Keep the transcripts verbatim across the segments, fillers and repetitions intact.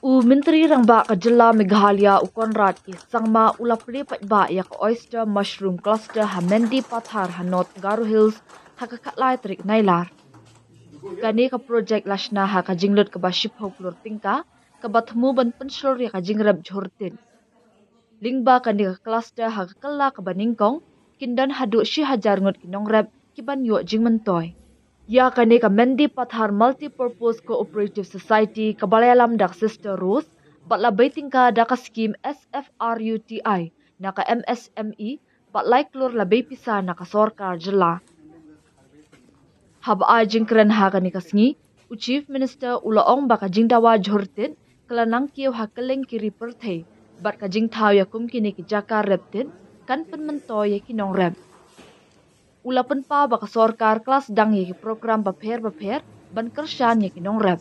U Myntri Rangbah ka Jylla Meghalaya u Conrad K Sangma u la plie paidbah ïa ka Oyster Mushroom Cluster ha Mendipathar ha North Garo Hills ha ka khatlai tarik Nailar. Kane ka projek la shna ha ka jinglut kaba shiphew klur tyngka kaba thmu ban pynshlur ïa ka jingrep jhur tied. Lyngba kane ka cluster ha ka kylla kaba nyngkong, kin don haduh shi hajar ngut ki nongrep ki ban ïoh jingmyntoi. Ïa kane ka Mendipathar Multipurpose Cooperative Society kaba la ïalam da ka Sister Rose bad la bei tyngka da ka skhim S F R U T I na ka M S M E bad lai klur la bei pisa na ka sorkar jylla. Haba ai jingkren ha kane ka sngi, u Chief Minister u la ong ba ka jingdawa jhur tied ka la nang kiew ha kylleng ki ri pyrthei bad ka jingthaw ïa kum kine ki jaka rep tied kan pynmyntoi ïa ki nongrep. U la pynpaw ba ka sorkar ka la sdang ïa ki program bapher bapher ban kyrshan ïa ki nongrep.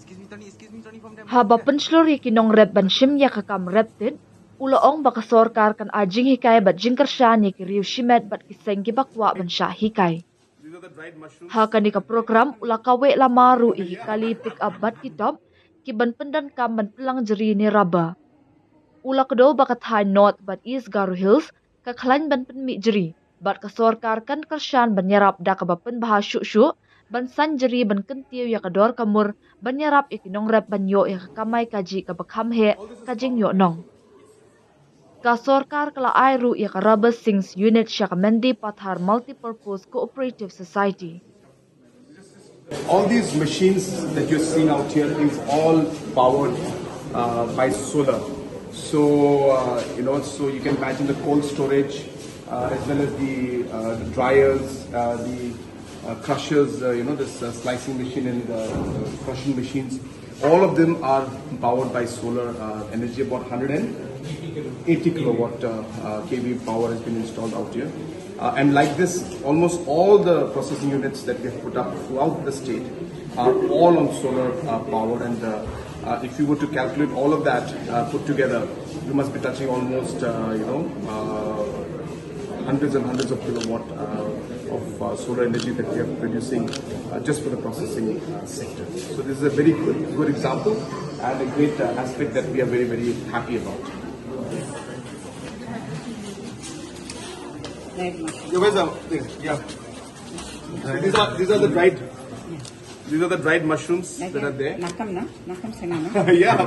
Haba pynshlur ïa ki nongrep ban shim ïa ka kam rep tied, u la ong ba ka sorkar kan ai jinghikai bad jingkyrshan ïa ki riew shimet bad ki seng kiba kwah ban shah hikai. Ha kane ka program u la kaweh lama ruh ïa ki kali pick up bad ki top ki ban pyndonkam ban pynlang jri ne rubber. U la kdew ba ka thaiñ North bad East Garo Hills ka khlaiñ ban pynmih jri bad ka sorkar kan kyrshan ban ïarap da kaba pynbha shuh shuh ban saiñ jri ban kyntiew ïa ka dor ka mur ban ïarap ïa ki nongrep ban ïoh ïa ka kamai kajih kaba kham heh, ka jingïoh nong. Ka sorkar ka la ai ruh ïa ka rubber sinks unit sha ka Mendipathar Multipurpose Cooperative Society. All these machines that you're seeing out here is all powered uh, by solar. So, uh, you know, so you can imagine the cold storage uh, as well as the, uh, the dryers, uh, the uh, crushers, uh, you know, this uh, slicing machine and uh, the crushing machines. All of them are powered by solar uh, energy, about one hundred eighty kilowatt uh, uh, K V power has been installed out here. Uh, and like this, almost all the processing units that we have put up throughout the state are all on solar uh, power. And uh, uh, if you were to calculate all of that uh, put together, you must be touching almost, uh, you know, uh, hundreds and hundreds of kilowatt uh, of uh, solar energy that we are producing uh, just for the processing uh, sector. So this is a very good, good example and a great uh, aspect that we are very, very happy about. Yeah, where's the, yeah. So these are, these are the dried, these are the dried mushrooms that are there. Nakam na, nakam sena na. Yeah.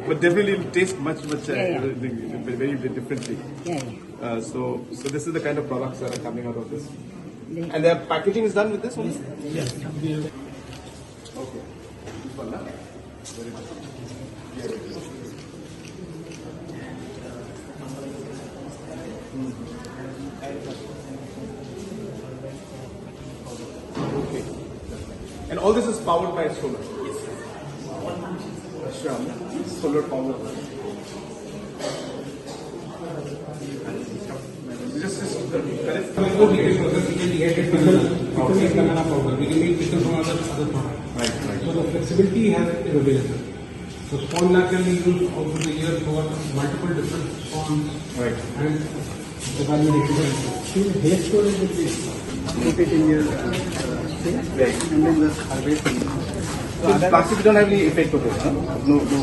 But definitely it'll taste much, much uh, Yeah, yeah. very, very differently. Yeah, yeah. Uh, so, so this is the kind of products that are coming out of this. And their packaging is done with this only? Yes. Okay. This one, na? Very good. Yes. Okay. And all this is powered by solar? Yes. Sure. Solar power. Just, just, uh, correct. We can make this process, we can dehydrate banana, we can make banana powder, we can make pickle from other, other products. Right, right. So the flexibility has available. So spawn lard can be used over the year for multiple different spawns. Right. And the value addition. Put it in your uh, thing, and then just harvest. So plastic don't have any effect on this, huh? No, no.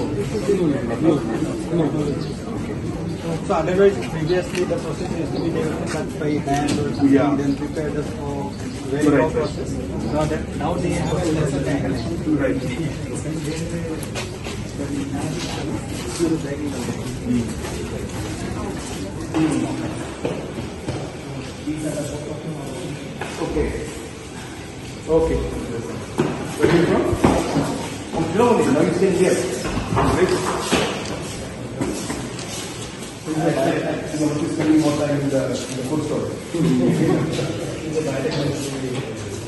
So otherwise, previously the process used to be they used to cut by hand or something, yeah, then prepare the for very long process. So that now they have a lesser time. Right. Okay. Okay. Where are you from? From Germany. Now you stay here. Right? So you are direct, you know, spending more time in the, in the food store.